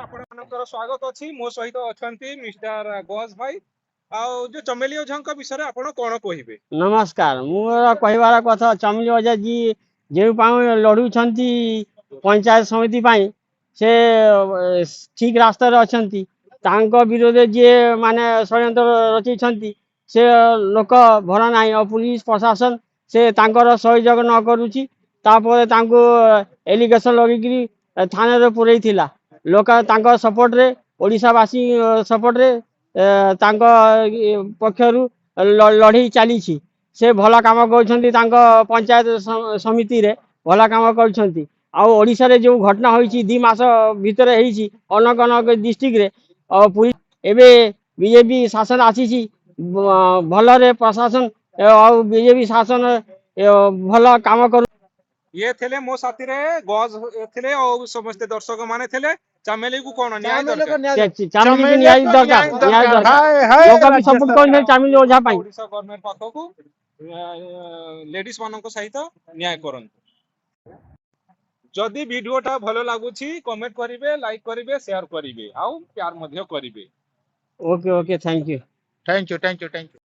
ଆପଣମାନଙ୍କର ସ୍ୱାଗତ ଅଛି। ମୋ ସହିତ ଅଛନ୍ତି ମିଷ୍ଟର ଗଜ ଭାଇ। ଆଉ ଯୋଉ ଚମେଲି ଓଝାଙ୍କ ବିଷୟରେ ଆପଣ କଣ କହିବେ? ନମସ୍କାର। ମୋର କହିବାର କଥା, ଚମିଲି ଓଝା ଜି ଯେଉଁ ପାଇଁ ଲଢୁଛନ୍ତି ପଞ୍ଚାୟତ ସମିତି ପାଇଁ, ସେ ଠିକ ରାସ୍ତାରେ ଅଛନ୍ତି। ତାଙ୍କ ବିରୋଧରେ ଯିଏ ମାନେ ଷଡ଼ଯନ୍ତ୍ର ରଚେଇଛନ୍ତି, ସେ ଲୋକ ଭଲ ନାହିଁ। ଆଉ ପୁଲିସ ପ୍ରଶାସନ ସେ ତାଙ୍କର ସହଯୋଗ ନ କରୁଛି। ତାପରେ ତାଙ୍କୁ ଏଲିଗେସନ ଲଗେଇକିରି ଥାନାରେ ପୁରେଇଥିଲା। ଲୋକ ତାଙ୍କ ସପୋର୍ଟରେ, ଓଡ଼ିଶାବାସୀ ସପୋର୍ଟରେ ତାଙ୍କ ପକ୍ଷରୁ ଲଢ଼େଇ ଚାଲିଛି। ସେ ଭଲ କାମ କରୁଛନ୍ତି। ତାଙ୍କ ପଞ୍ଚାୟତ ସମିତିରେ ଭଲ କାମ କରୁଛନ୍ତି। ଆଉ ଓଡ଼ିଶାରେ ଯେଉଁ ଘଟଣା ହୋଇଛି, 2 ମାସ ଭିତରେ ହେଇଛି ଅନେକ ଅନେକ ଡିଷ୍ଟ୍ରିକ୍ଟରେ। ଆଉ ପୁରୀ ଏବେ ବିଜେପି ଶାସନ ଆସିଛି, ଭଲରେ ପ୍ରଶାସନ ଆଉ ବିଜେପି ଶାସନ ଭଲ କାମ କରୁ। ଇଏ ଥିଲେ ମୋ ସାଥିରେ ଗଜ ଥିଲେ ଆଉ ସମସ୍ତେ ଦର୍ଶକ ମାନେ ଥିଲେ। ଚାମେଲିକୁ କଣ ନ୍ୟାୟ ଦରକାର? ଚାମିଲିକୁ ନ୍ୟାୟ ଦରକାର, ନ୍ୟାୟ ଦରକାର। ଲୋକ ବି ସପୋର୍ଟ କରୁଛନ୍ତି ଚାମିଲି ଓଝା ପାଇଁ। ଓଡିଶା ଗଭର୍ଣ୍ଣମେଣ୍ଟ ପାଖକୁ ଲେଡିଜ ମାନଙ୍କ ସହିତ ନ୍ୟାୟ କରନ୍ତୁ। ଯଦି ଭିଡିଓଟା ଭଲ ଲାଗୁଛି, କମେଣ୍ଟ କରିବେ, ଲାଇକ୍ କରିବେ, ସେୟାର କରିବେ ଆଉ ପ୍ୟାର ମଧ୍ୟ କରିବେ। Okay, thank you. Thank you, thank you, thank you.